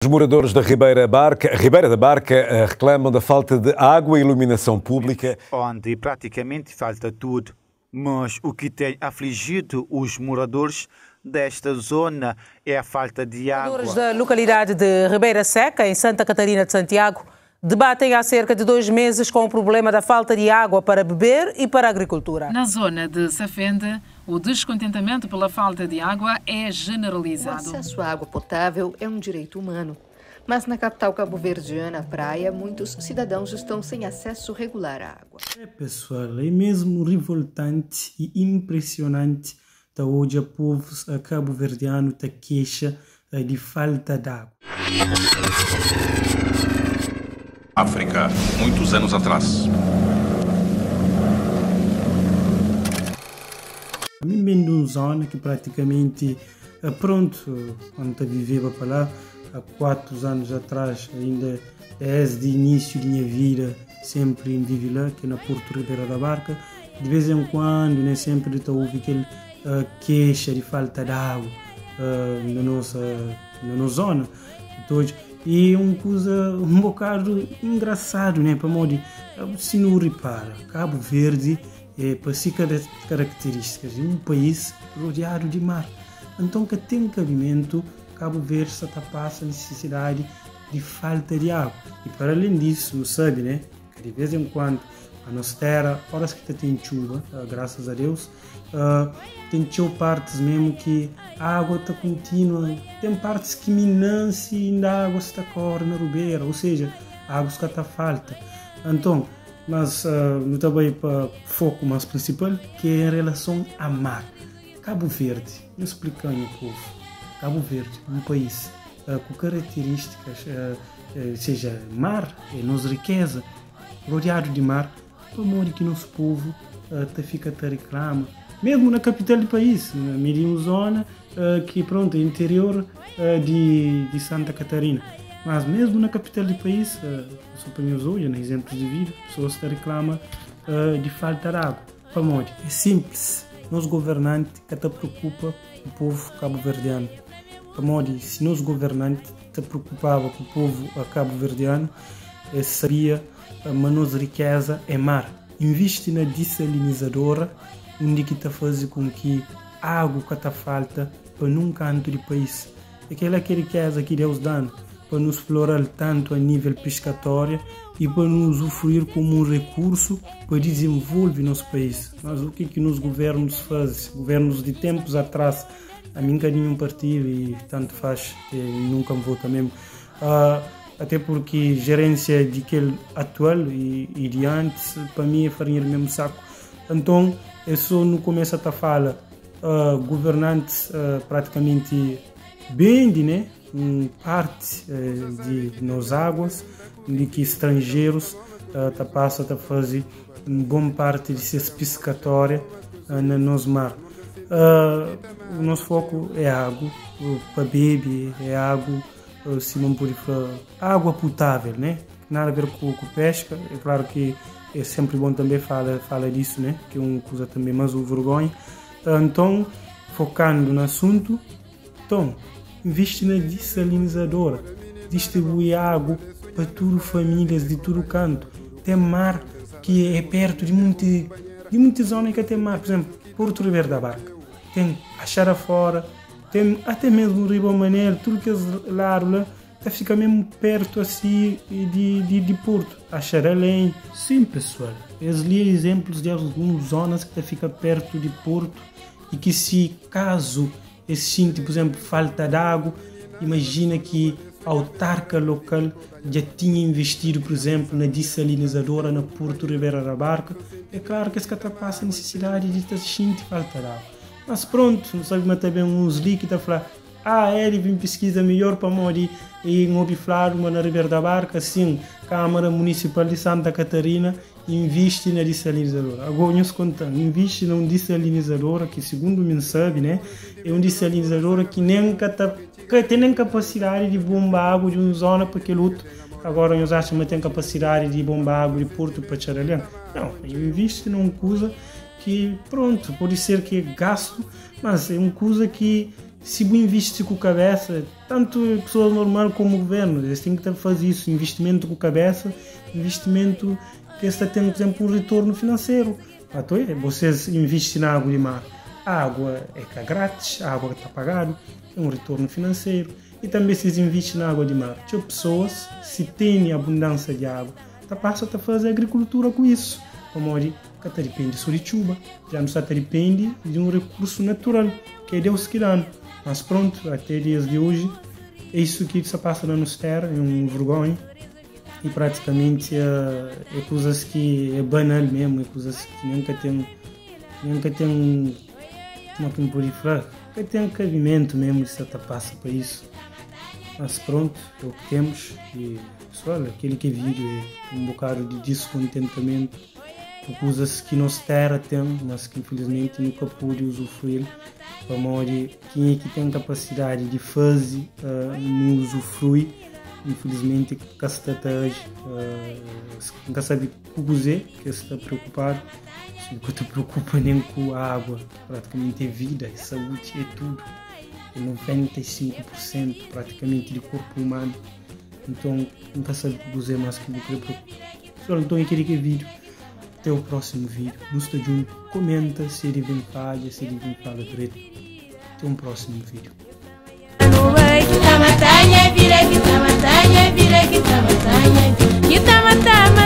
Os moradores da Ribeira, Barca, Ribeira da Barca reclamam da falta de água e iluminação pública. Onde praticamente falta tudo. Mas o que tem afligido os moradores desta zona é a falta de água. Moradores da localidade de Ribeira Seca, em Santa Catarina de Santiago, debatem há cerca de 2 meses com o problema da falta de água para beber e para a agricultura. Na zona de Safende, o descontentamento pela falta de água é O generalizado. acesso à água potável é um direito humano. Mas na capital cabo-verdiana, Praia, muitos cidadãos estão sem acesso regular à água. É, pessoal, é mesmo revoltante e impressionante tá hoje o povo cabo-verdiano tá queixa de falta de água. África, muitos anos atrás. A mim vem de uma zona que praticamente, pronto, quando eu vivia para lá, há 4 anos atrás, ainda desde o início da minha vida, sempre em vivi lá, que é na Porto Ribeira da Barca. De vez em quando, né, sempre eu ouvi aquele queixa de falta de água na nossa zona. Então, e é uma coisa um bocado engraçado, né, para modo, se não repara, Cabo Verde é, para si características, é um país rodeado de mar. Então, que tem cabimento, Cabo Verde só tá passa necessidade de falta de água. E para além disso, não sabe, né, que de vez em quando a nossa terra, horas que tem chuva, graças a Deus, tem partes mesmo que a água tá contínua, tem partes que minam-se e ainda a água está corre na ribeira, ou seja, a água está tá falta. Então, mas não tá bem para foco mais principal, que é em relação a mar. Cabo Verde, eu explicando ao povo, Cabo Verde, um país com características, seja mar, é nossa riqueza, rodeado de mar, do modo que nosso povo tá fica a reclama, mesmo na capital do país, na mesma zona que pronto, é interior de Santa Catarina, mas mesmo na capital do país, só para nós hoje, né, exemplos de vida, pessoas que reclamam de falta de água. Para modo, é simples, nosso governante que te preocupa o povo cabo-verdiano. Para modo, se nosso governante te preocupava com o povo cabo-verdiano, sabia, mas nossa riqueza é mar. Investe na dessalinizadora, onde que tá fazendo com que a água que tá falta para num canto do país. Aquela que riqueza que Deus dá para nos explorar tanto a nível pescatório e para nos usufruir como um recurso para desenvolver nosso país. Mas o que que nos governos fazem? Governos de tempos atrás, a mim nunca nenhum partido e tanto faz, e nunca me vou também. Até porque gerência de aquele atual e de antes, para mim é farinha do mesmo saco. Então, eu só no começo da fala, governantes praticamente vende, né? Um parte de nas águas, de que estrangeiros tá passa a fazer uma boa parte de ser pescatória no nosso mar. O nosso foco é água, para beber é água, se não pode falar, água potável, né? Nada a ver com pesca, é claro que é sempre bom também falar disso, né? Que é uma coisa também mais uma vergonha. Então, focando no assunto, então, investe na dessalinizadora, distribui água para tudo famílias de todo canto. Tem mar que é perto de muita zona que tem mar, por exemplo, Porto Ribeiro da Barca, tem Achara Fora, tem até mesmo Ribeirão Manel, tudo que é lá, lá, tá fica mesmo perto assim de Porto, Achara Além. Sim, pessoal, eu li exemplos de algumas zonas que tá fica perto de Porto e que se caso esse sente, por exemplo, falta de água, imagina que a autarca local já tinha investido, por exemplo, na dessalinizadora na Porto Ribeira da Barca. É claro que esse cara passa a necessidade de estar sentindo falta de água. Mas pronto, não sabe, mas também uns líquidos a falar, ah, ele vem pesquisa melhor para morrer e em falar uma na Ribeira da Barca, sim, Câmara Municipal de Santa Catarina investe na dessalinizadora. Agora, nós contamos, investe num dessalinizadora que, segundo me sabe, né, é um dessalinizadora que nem que tem nem capacidade de bombar água de uma zona para aquele outro. Agora, nós achamos que tem capacidade de bombar água de Porto para Tcharalhão. Não, investe numa coisa que, pronto, pode ser que é gasto, mas é uma coisa que Si bu invisti ku kabesa, tantu pessoas normal komu governu, es ten ki ta fazi isu, investimentu ku kabesa, investimentu ki es ta ten, por exemplu, un ritornu finanseru. Ato é, bosês invisti na agu di mar, agua é ka grátis, agua ta pagadu, ten un ritornu finanseru. I tanbe si es invisti na agua di mar, txeu pesoas, si tene abundansa di agu, ta pasa ta faze agrikultura ku isu, pamodi ka ta dipende so di txuba, dja nu sta ta dipende di un rekursu natural, ki é Deus ki da-nu. Mas prontu, ate dias di oji, é isu ki sta pasa na nos tera, é un vergonha i pratikamenti é kuzas ki é banal mesmu, é kuzas ki nen ka ten, nen ka ten, kuma ki N pode fla, ka ten kabimentu mesmu di sta ta pasa pa isu. Mas prontu, é o ki temos i. Pessoal, aquele que é vídeo é um bocado de descontentamento por coisas que nos terra tem, mas que infelizmente nunca pude usufruir. Pamodi quem é que tem capacidade de fazer, não usufrui, infelizmente ka sta ta age, nunca sabe o que que está preocupado, se nunca te preocupa nem com a água, praticamente é vida, é saúde, é tudo. É 95% praticamente do corpo humano. Então, nunca sabe o que dizer mais que vou querer Pessoal, então aquele que é vídeo. Até o próximo vídeo. Nos está junto. Comenta se ele vem falha, se ele vem fala direito. Até um próximo vídeo. Kita matanya, vira kita matanya, vira kita matanya, kita matanya.